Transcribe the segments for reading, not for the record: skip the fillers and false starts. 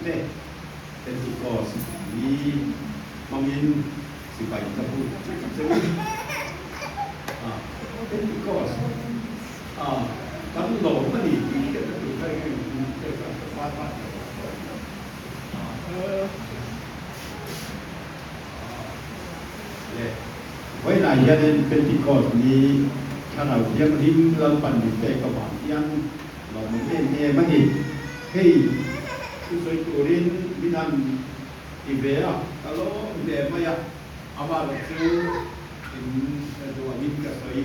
te Pentecost ni hmangin sipai ka buk vek a che u. Pentecost kan lawm a ni tih hriatna tur kha eng eng te kha ka fai fai lo a Le vawiinah hianin Pentecost ni Thlarau Thianghlim Lalpan min pek avang hian lawmawm em em a ni. Hei thusawi turin min han ti ve a, ka lawm hle mai a, amaherawh chu in duangin ka sawi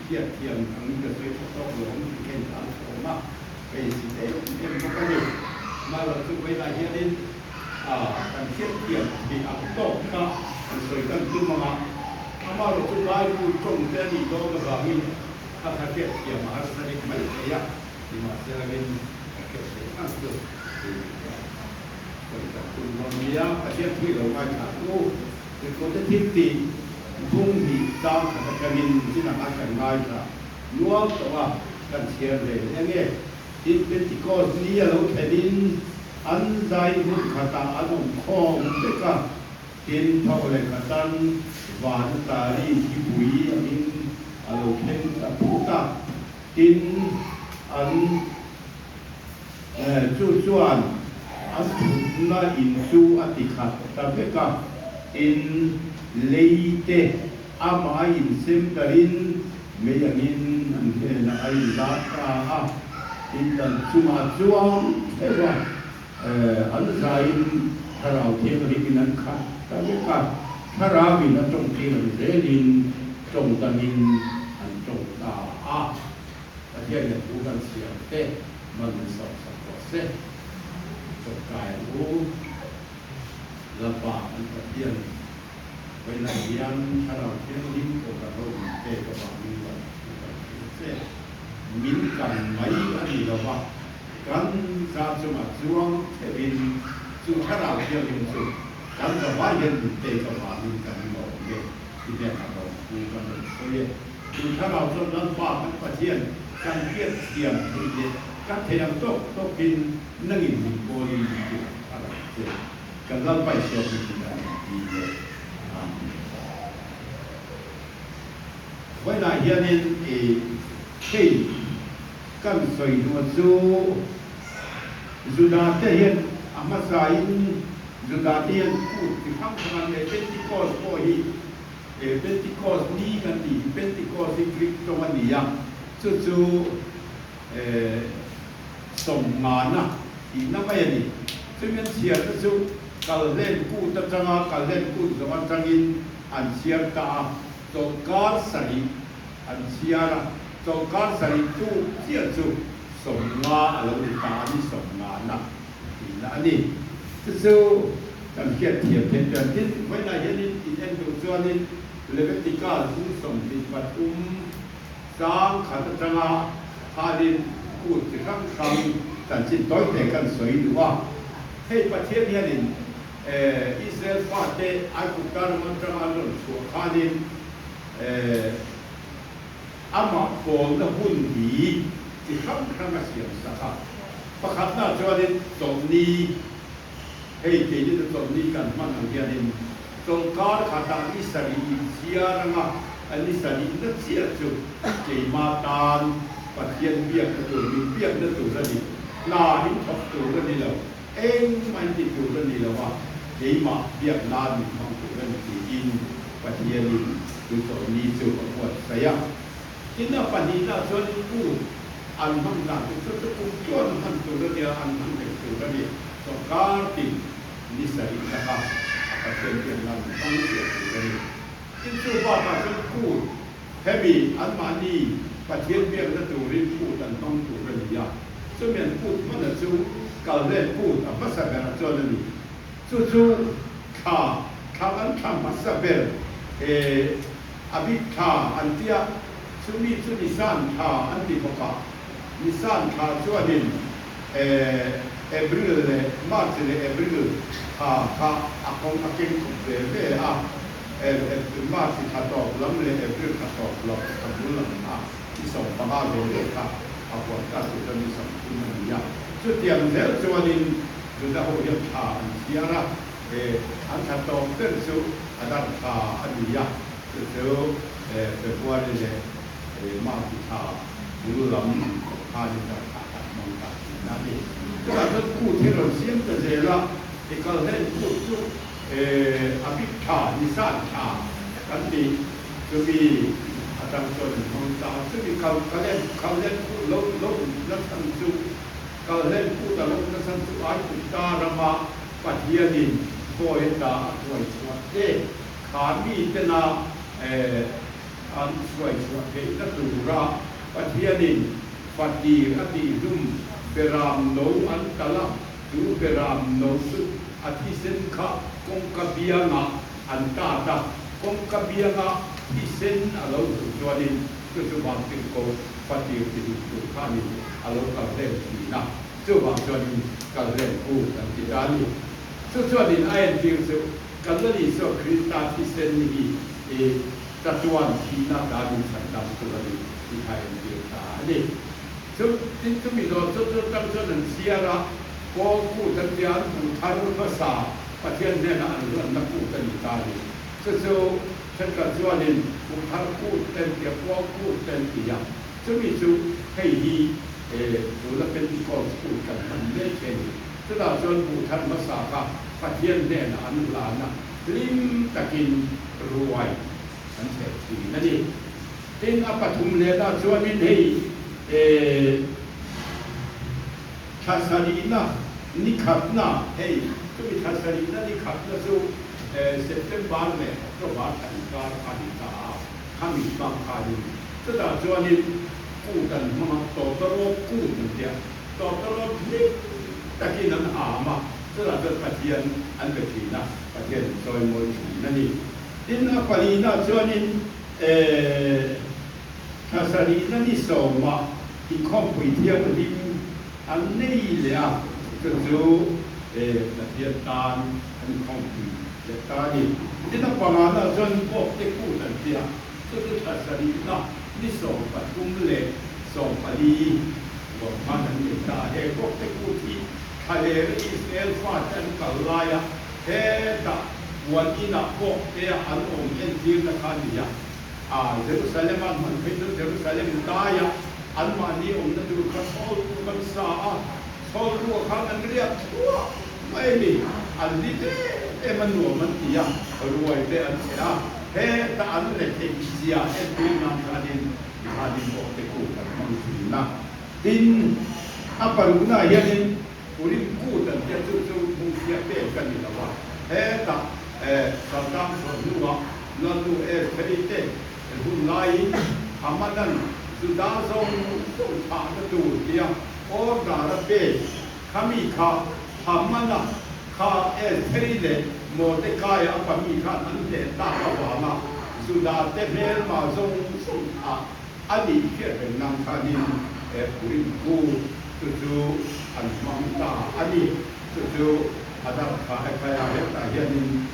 hriat thiam angin ka sawi tha tawk lo ang tih ka intan thawm a, ka insit em em bawk a ni. Amaherawh chu vawiinah hianin kan hriat thiam theih ang tawk kha kan sawi kan tum ang a, amaherawh chu Bible tawng te a nih dawn avangin kha kha hriat thiam a harsa rik mai thei a, nimahselangin ka hriat theih ang chu sawi kan tum dawn nia. Pathian thu i lo ngaithla ang u. Mipute thil tih bung hnih tlang khat atangin chinah khan kan ngaithla nual tawh a, kan chhiar ve leh ange. Tin, Pentecost ni a lo thlenin an zai hmun khatah an awm khawm vek a, tin, tho leh khatan van tari thipui angin a lo thleng ta phut a, tin, an chu chuan an thutna in chu a ti khat ta vek a, tin, lei te amah a insem tarin mei angin an hnenah a inzat ta a, pindan chungah chuan theuh a, an zaiin Thlarau Thianghlimin an khat ta vek a, Thlarauin a tawngtir ang zelin tawng dangin an tawng ta a. Pathian hian thu kan siam te man min sawm sak rawh se. Chawpkai ang u. Lalpa kan Pathian vawiinah hian Thlarau Thianghlim pawh kan ro min pek avangin kan thu kan hrilh che. Min kan mai a ni lo va, kan za chungah chuang theuhin chu Thlarau Thianghlim chu kan zavai hian min pek avangin kan lawm nge ti hnenah lawm thu kan rawn sawi e. Chu Thlarau chuan Lalpa kan Pathian kan hriat thiam theih leh kan theih ang tawk tawkin nangin min pawlin min ti ang a rawn che. Kan Lalpa i suak min ti dan ti leh Amen. Vawiinah hianin i hei kan sawi duh chu Juda te hian a hmasain Juda te hian kut chi hrang hrang an nei Pentecost pawh hi He Pentecost ni kan tih hi Pentecost hi Greek tawng a ni a, chu chu sawmngana tihna mai a ni. Chumi an chhiarna chu Kalhlen kut atanga Kalhlen kut zawng atangin an chhiar ta a, chawlhkar sarih an chhiar a, chawlhkar sarih tuk chiah chu sawmnga a lo ni ta a ni, sawmngana tihna a ni. Chu chu kan hriat thiam theih chuan tin, vawiinah hianin in en duh chuanin Leviticus zung 23 sang khat atanga khanin kut chi hrang hrang chanchin tawi te kan sawi duh a. Hei Pathian hianin Israel fate Aigupta ram atanga an rawn chhuah khanin amah pawlna hun hi chi hrang hrang a siam sak a. Pakhatna chuanin chawlhni, hei keini chu chawlhni kan hman ang hianin chawlhkar khatah ni sarih inchhiar anga a ni sarihna chiah chu keima tan Pathian biakna tur, min biakna tur a ni, hna in thawk tur a ni lo, engmah in ti tur a ni lo a, keimah biak nan min hmang tur a ni tiin Pathianin chu chawlhni chu a buatsaih a. Tin a pahnihna chuanin kut an hman dan tur chu chu kum tluan hman tur a nia, an hman reng tur a ni. Sawrkar tin ni sarih na kha a Pathian biak nan an hmang chiah tur a ni. Tin chu bakah chuan kut hemi anmahni Pathian biakna turin kut an hmang tur a ni a, chumi an kut hmana chu kalhlen kut a hmasa berah chuan a ni. Chu chu thla thla an thla hmasa ber he A bik thla an ti a, chumi chu Nisan thla an ti bawk a. Nisan thla chuanin April leh March leh April thla kha a kawng a keng kawp ve ve a, March thla tawp lam leh April thla tawp lam thla bul lam kha ni 15 ve ve kha a huan ta chu chuan ni 30 a ni a. Chutiang zel chuanin Juda ho hian thla an chhiar a, an thla tawp ber chu Adar thla a ni a, chu chu February leh March thla bul lam khanin dar thla kan hmang ta thin a ni. Chutah chuan kut hi rawn siam ta zel a, i kal hlen kut chu a bik thla, Nisan thla kan tih chumi atang chuan an hmang ta a, chumi kal kalen kal hlen kut lo lo na chhan chu kal hlen kut a lo na chhan chu Aigupta rama Pathianin bawi ata a hruai chhuah te kha mitena an hruai chhuah theihna tura Pathianin fatir a tihhlum beram no an tal a, chu beram no chu a thisen kha kawngka biangah an tat a, kawngka bianga thisen a lo hmuh chuanin chu chu vantirhkoh fatir tihhlum tur khanin a lo kal hlem thin a. Chuvang chuanin kal reng u kan ti ta a ni. Chu chuanin a entir chu kan la Isua Krista thisen hi i chatuan thihna dan in chhan dam tur a ni tih kha a entir ta a ni. Chu tin chumi zawh chu chu tang chuan an chhiar a, Paul kut an tia an hmuh thar hmasa Pathian hnenah an hlanna kut a ni ta a ni. Chu chu thenkhat chuanin hmuh thar kut te an tia, Paul kut te an ti a. Chumi chu hei hi tuna Pentecost kut kan hman mek hi a ni. Chutah chuan buh thar hmasa kha Pathian hnenah an hlan a, hlim takin ruai an chheh thin a ni. Tin, a pathum lehna chuanin hei thla sarihna ni khatna, hei chumi thla sarihna ni khatna chu September leh October thla inkar kha a ni ta a, khami hmang khanin Chutah chuanin kut an hmang a, tawtawrawt kut an tia, tawtawrawt hlim takin an am a, chutah chuan Pathian an be thin a, Pathian an chawimawi thin a ni. Tin, a palihna chuanin thla sarihna ni sawmah inkhawmpui thianghlim an nei leh a, chu chu Pathian tan an inkhawmpui leh ta a ni. Tin, a pangana chuan Bawkte kut an tia. Chu chu thla sarihna ni 33 le 14 vawm khan an nei ta. He kawkte kut hi thlaler Israel fate an kal laia hetah puan inah kawktea an awm entirna kha a ni a. Jerusalem an hman phei chuan Jerusalem daia anmahni awmna tur kha chhawl ruk an sa a, chhawl ruah khan an riak thuah mai a ni. An ni em em a nuam an ti a, ruai te an cheh a. Heta an retheih zia entir nan khanin tikhanin awhte kut an hmang thin a. Tin, a paruknaah hianin Purim kut an tia chu chu hmungchhia pek a ni lo a. Heta Sardang chhuah hnuah Lalnu Estheri te hun laiin Hamanan Juda zawng zawng thahna tur tia order a pek khami kha Hamana Kha Estheri leh Mordekaia a pahnih khan an hneh tak avanga Judate hmelma zawng zawng thah a nih hriat reng nan khanin Purim kut chu chu an hmang ta a ni. Chu chu Adar thla Ekhaia hetah hianin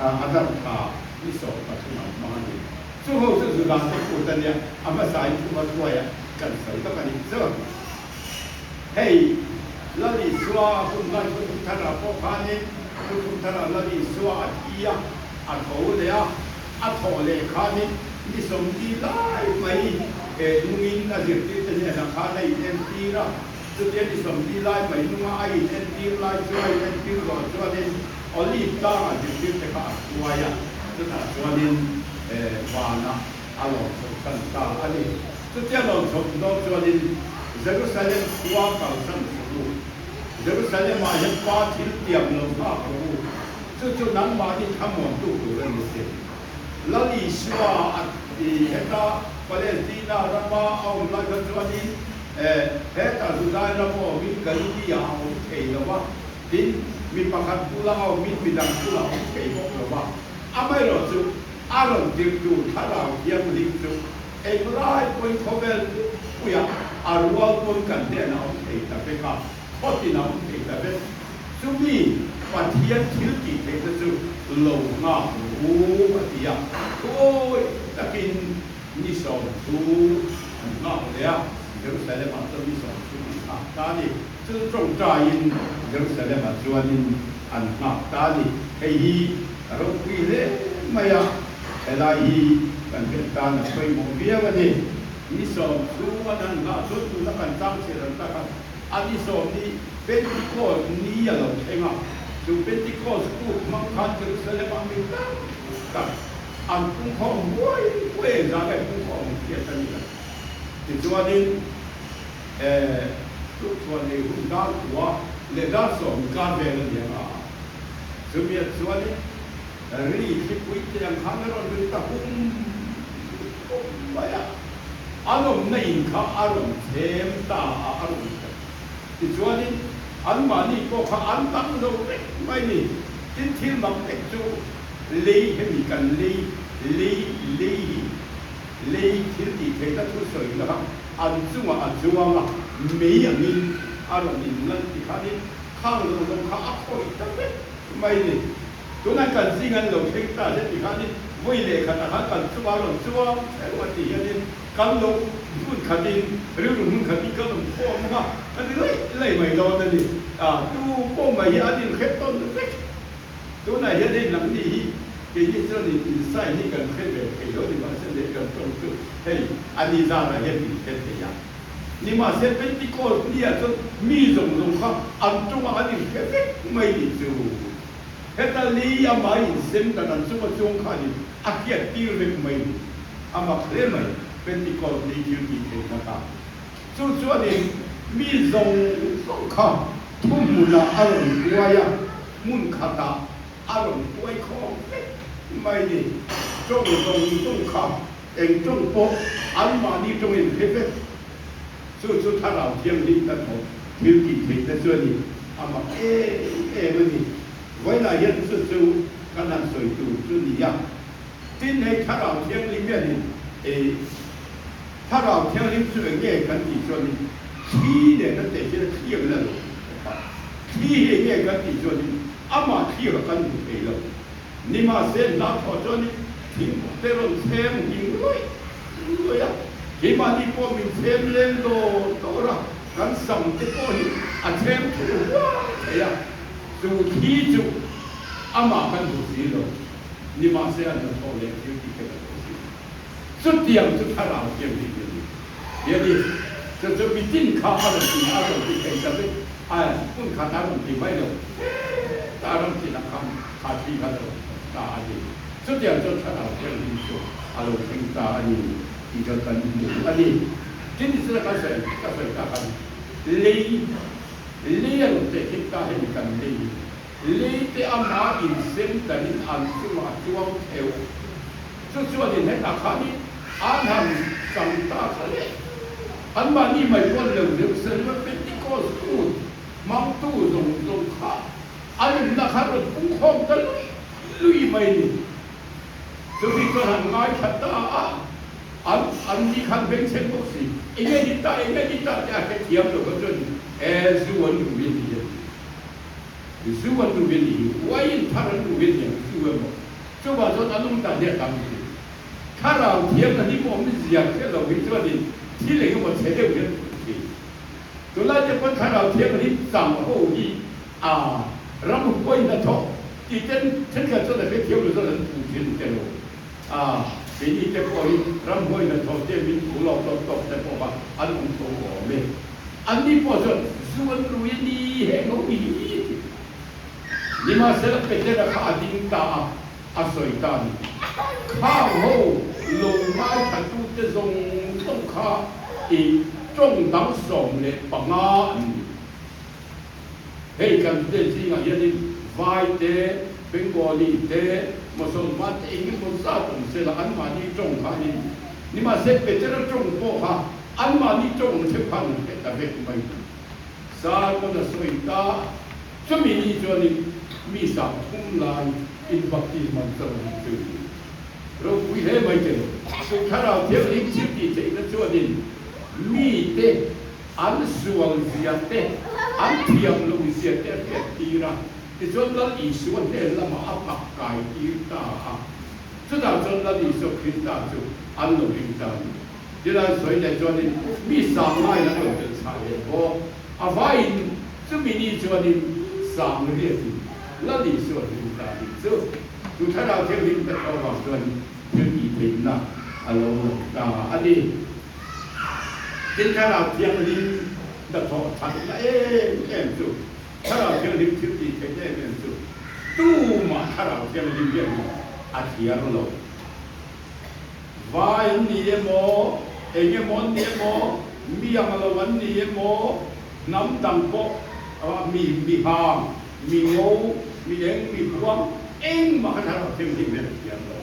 Adar thla ni 13 an hmang a ni. Chu ho chu Judate kut a nia, a hmasain thuma hruaia kan sawi tak a nih chu. Hei, Lal Isua hun lai Thuthlung Tharah pawh khanin Thuthlung Tharah Lal Isua a thi a, a tho leh a, a thawh leh khanin ni 40 lai mai he nungin a zirtirte hnenah khan a inentir a. Chutia ni 40 lai mai nunga a inentir lai chu a inentir zawh chuanin Olive tlangah zirtirte kha a hruai a, chutah chuanin vanah a lawm chhoh san ta a ni. Chutia lo chhawp dawn chuanin Jerusalem khua kalsan suh u. Jerusalem-ah hian Pa thil tiam lo nghak rawh u. Chu chu nangmahni thlamuantu tur a ni si. Lal Isua a ti heta Palestina rama a awm lai kha chuanin heta Judai rama awmin Galilea a awm thei lo va, tin, mi pakhat bula a awmin midang bula a awm thei bawk lo va. Amaherawhchu, a rawn tirtu Thlarau Thianghlim chu Englai pawhin khawvel puiah a rual pawn kan hnenah a awm thei ta vek a, khawtin a awm thei ta vek. Chumi Pathian thil tih theihna chu lo nghak rawh u a ti a, thuawi takin ni 30 an nghak leh a. Jerusalem-ah chuan ni 30 an nghak ta a ni. Chu tawngtaiin Jerusalem-ah chuanin an nghak ta a ni. Hei hi a ropui hle mai a, helai hi kan hriat tan a pawimawh viau a ni. Ni 30 an han nghah chuan tuna kan tlang chhiat ang tak a, a ni sawm ni Pentecost ni a lo thleng a, chu Pentecost kut hmang khan Jerusalem-ah mi tam tak an pungkhawm huai huai engzah nge pungkhawm ang hriat a ni lo. Tichuanin tukchhuan ei hun dar kua leh dar 10 inkar vel a ni ang a, chumiah chuanin ri thlipui te ang khan a rawn ri ta hum hum mai a, an awmna in kha a rawn chhem ta a, a rawn chhem. Tichuanin anmahni pawh kha an dang zo vek mai ni. Tin, thil mak tek chu lei hemi kan lei, lei, lei hi lei thil tih theihna thu sawi na kha an chungah a chuang a, mei angin a rawn inlan ti khanin khang zawng zawng kha a khawih ta vek mai ni. Tunah kan zing an lo thleng ta hle ti khanin vawi leh khatah khan kan chungah a rawn chuang theuh a ti hianin kan lo hmun khatin rilru hmun khatin kan awm khawm ang a, kan ti laih laih mai dawn a ni. Tu pawh mai hi an inhre tawn vek. Tunah hian hei nangni hi keini chuan in insight hi kan hre ve thei lo ni mahse leh kan tawng chu hei a ni zanah hian min hre thei a. Nimahse Pentecost ni ah chuan mi zawng zawng kha an tawngah an inhre vek mai ni chu. Heta lei amah insem dan an chunga chuang khanin a hriat tir vek mai ni. A mak hle mai Pentecost ni thil tih theihna kha. Chu chuanin mi zawng zawng kha thuhmunah a rawn hruai a, hmun khatah a rawn hruai khawm vek mai ni. Tawng zawng zawng kha eng tawng pawh anmahni tawngin hre vek. Chu chu Thlarau Thianghlim hnathawh thil tih theihna chu a ni. A mak em em a ni. Vawiinah hian chu chu kan han sawi tur chu ni a. Tin, hei Thlarau Thianghlim hianin ei. Thlarau Thianghlim chu eng nge kan tih chuanin thli nen an teh hian a thli ang in a lo awm a. Thli hi eng nge kan tih chuanin amah thli kha kan hmu thei lo. Nimahse hna thawh chuanin thingpui te rawn chhem hing luih luih a, keimahni pawh min chhem leng dawr dawr a, kan sam te pawh hi a chhem thu huai thei a, chu thli chu amah kan hmu si lo. Nimahse a hnathawh leh thil tih te kan hmu si lo. Chutiang chu Thlarau Thianghlim hi a ni. Hi a ni. Chu chu mitin kha a rawn ti a rawn ti thei ta vek a, hmun khat a rawn ti mai lo, heta a rawn ti na kham kha thli khan a rawn thawk ta a ni. Chutiang chuan Thlarau Thianghlim chu a lo thleng ta a ni tih kha kan hmu a ni. Tin, tichuan kan sawi ka sawi tak a ni. Lei, lei a rawn tehkhin ta hemi kan lei hi. Lei te amah insem danin an chungah a chuang theuh. Chu chuanin hetah khanin an han chang ta kha le. Anmahni mai pawn lo Jerusalem a Pentecost kut hmangtu zawng zawng kha an inna kha rawn pungkhawm ta lui lui mai ni. Chumi chuan han ngaithla ta a, an an ni khan bengchheng bawk si. Enge ni ta, enge ni ta tih a hrethiam lo kha chuan e zu an duh hi a ti a ni. Zu an duh hi a ni hi, uaiin thar an duh hi a ni ang zu emaw. Chuvang chuan a lung tan hi a tam thin. Thlarau thiam na hi pawh mi ziak hre lo hi chuanin thil eng emaw chhe deuh hian a hmu thin. Tunlai te pawn thlarau thiam hi chang ho hi a ram huai hnathawk tih ten thenkhat chuan a hrethiam lo chuan an hmu thin te lo. A keini te pawh hi ram huai hnathawh te min hmu lawk lawk tawk te pawh kha an awm tho awm e. Anni pawh chuan zu an rui a ni heng ho hi ti. Nimahsela Petera kha a ding ta a, a sawi ta a ni. Khang ho lo ngaithlatute zawng zawng kha i tawng dang 15 an ni. Hei kan hnen zingah hianin Vai te, Bengali te, Mosolman te eng emaw zat awm sela anmahni tawng khanin nimahse Petera tawng pawh kha anmahni tawng theuh khan an hre ta vek mai. Salmon a sawi ta. Chumi ni chuanin mi 30 lai in baptism an chang ang chu ropui hle mai che. Chu Thlarau Thianghlim thil tih theihna chuanin mite an sual zia te, an thiam lo zia te a hriat tir a, tichuan Lal Isua hnen lamah a pak kai tir ta a. Chutah chuan Lal Isua Krista chu an lo ring ta a ni. Thil an sawi leh chuanin mi sang laiin an rawn tel chhah leh bawk. A vaiin chumi ni chuanin sang riatin Lal Isua hlim ta tih chu chu thlarau thianghlim te tho vang chuan thil tih theihna a lo lang ta a ni. Tin thlarau thianghlim hnathawh thatna em em chu thlarau thianghlim thil tih theihna em em chu tumah thlarau thianghlim hianin a thiar lo. Vai an ni emaw, eng emaw an ni emaw, mi ang lo an ni emaw, hnam dang pawh mi mi hang, mi ngo, mi eng, mi huang, engmah kha thlarau thianghlim hian a thiam lo.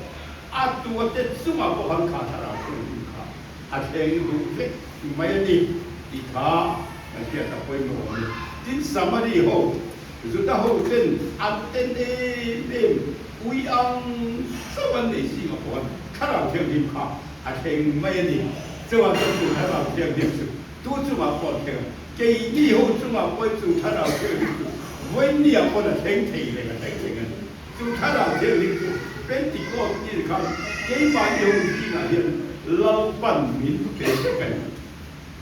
A tua te chungah pawh han kha thlarau thianghlim kha a thleng duh vek mai a ni tih kha kan hriat a pawimawh awm e. Tin, Samari ho, Juda ho ten an ten em em Ui ang chauh an nei zingah pawh an thlarau thianghlim kha a thleng mai a ni. Chuan chu chu thlarau thianghlim chu tu chungah pawh an thleng a, keini ho chungah pawhin chu thlarau thianghlim chu vawinia pawn a thleng thei reng a thleng reng a ni. Chu thlarau thianghlim chu Pentecost ni khan keimahni ho zingah hian Lalpan min pe vek a ni.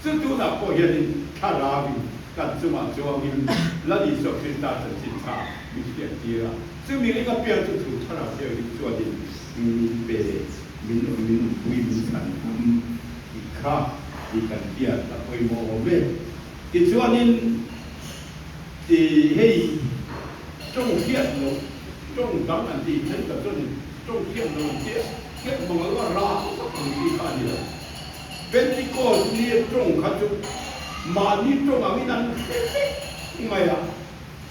Chu tunah pawh hianin thlarauin kan chungah chuangin Lal Isua Krista chanchin tha min hriattir a, chumi ring apiang chu thu thlarau thianghlim chuanin min pe, min min awmpui, min chhan ngam tih kha tih kan hriat a pawimawh awm e. Tichuanin i hei tawng hriat loh, tawng dang an tih thenkhat chuanin tawng hriat loh an tia, hriat mang lo a rang tak ang tih kha a ni lo. Pentecost ni tawng kha chu mahni tawng angin an hre vek mai a,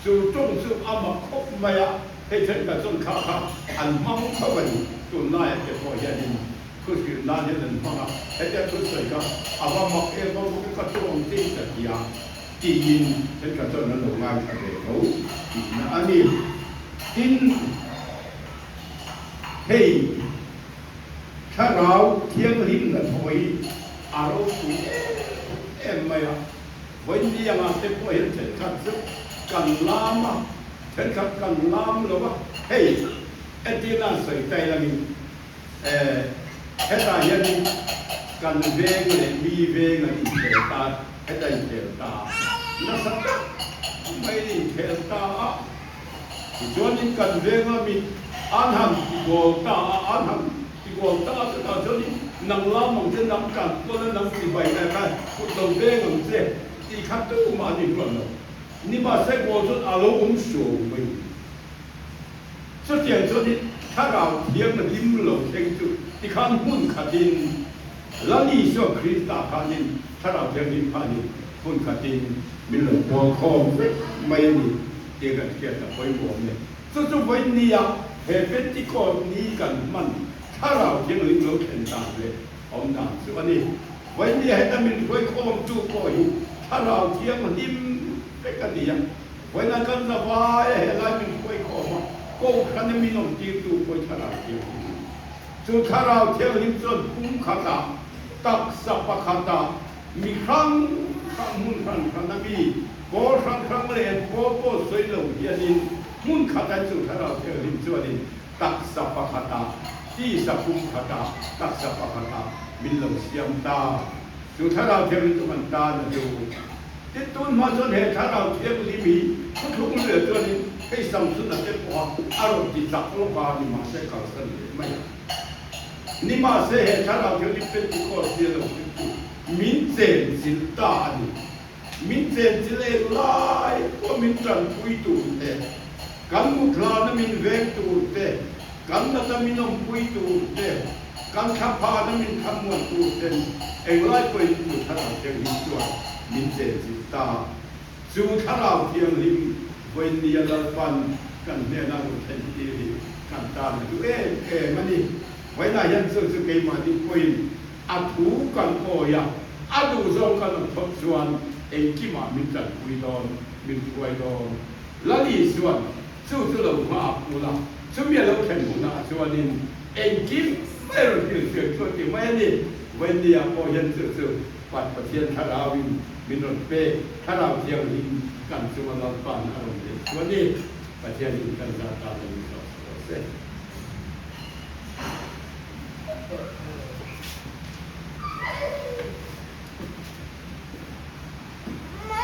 chu tawng chu a mak khawp mai a, hei thenkhat chuan kha kha an hmang tho a ni, tunlaiah te pawh hianin thu hrilh nan hian an hmang a, hetia thu sawi kha a va mak em va mak em ka tawng te hi ka ti a tiin thenkhat chuan an lo ngaithla ve tho tihna a ni. Tin, hei. Thlarau thianghlim na thaw hi a ropui em em mai a, vawiin anga te pawh hian thenkhat chu kan lam a, thenkhat kan lam lo a, hei entirna an sawi tai langin eh hetah hianin kan veng leh mi veng an inkhel ta, heta inkhel ta nasa tak maiin inkhel ta a. Tichuanin kan venga mi an han ti goal ta a, an han ti goal ta a, chutah chuanin nang lam ang che, nang kan pawn a, nang ti bai eh khan kut lo veng ang che tih kha tumah an inruat lo. Nimahse goal chuan a lo awm suau mai. Chutiang chuanin thlarau thianghlim lo thleng chu tikhan hmun khatin Lal Isua Krista khanin thlarau thianghlim khanin hmun khatin min lo pawl khawm vek mai a ni tih kan hriat a pawimawh awm e. Chu chu vawiin nia he Pentecost ni kan hman thlarau thianghlim lo thlen dan leh awm dan chu a ni. Vawiin nia heta min hruai khawmtu pawh hi thlarau thianghlim vek a ni a. Vawiinah kan za vai a helai min hruai khawm a, Kohhran a min awm tirtu pawh hi thlarau thianghlim a ni. Chu thlarau thianghlim chuan pum khatah, taksa pakhatah, Mi hrang hrang hmun hran hran a mi pawl hrang hrang leh an pawl pawh sawi lo hianin hmun khat an chu thlarau thianghlim chuanin taksa pakhatah tisa pum khatah taksa pakhatah min lo siam ta. Chu thlarau thianghlim chu kan tan a chu. Tin tun hma chuan he thlarau thianghlim hi thuthlung luia chuanin hei Samsona te pawha a rawn ti chak lawk a ni mahse kalsan leh mai a. Nimahse he thlarau thianghlim Pentecost hi a lo hrilh chu min chenchilh ta a ni. Min chenchilh eng lai pawh min tanpui tur te, kan muthlana min veng tur te, kan nata min awmpui tur te, kan thlaphana min thlamuan tur ten englai pawhin chu thlarau thianghlim chuan min chenchilh ta. Chu thlarau thianghlim vawinia Lalpan kan hnena rawn thlen tir hi kan tan a duh em em a ni. Vawiinah hian chu chu keimahni pawhin a thu kan awi a, a duh zawng kan awm phawt chuan engkimah min tanpui dawn, min hruai dawn. Lal Isuan chu chu lo nghak ula, chumi a lo thlen hunah chuanin engkim mai rawn hrilhfiah chuan ti mai a ni. Vawinia pawh hian chu chu Pat Pathian thlarauin min rawn pek, thlarau thianghlim kan chunga Lalpa'n a rawn leh chu a ni. Pathianin kan zat tan a ni zawk rawh se.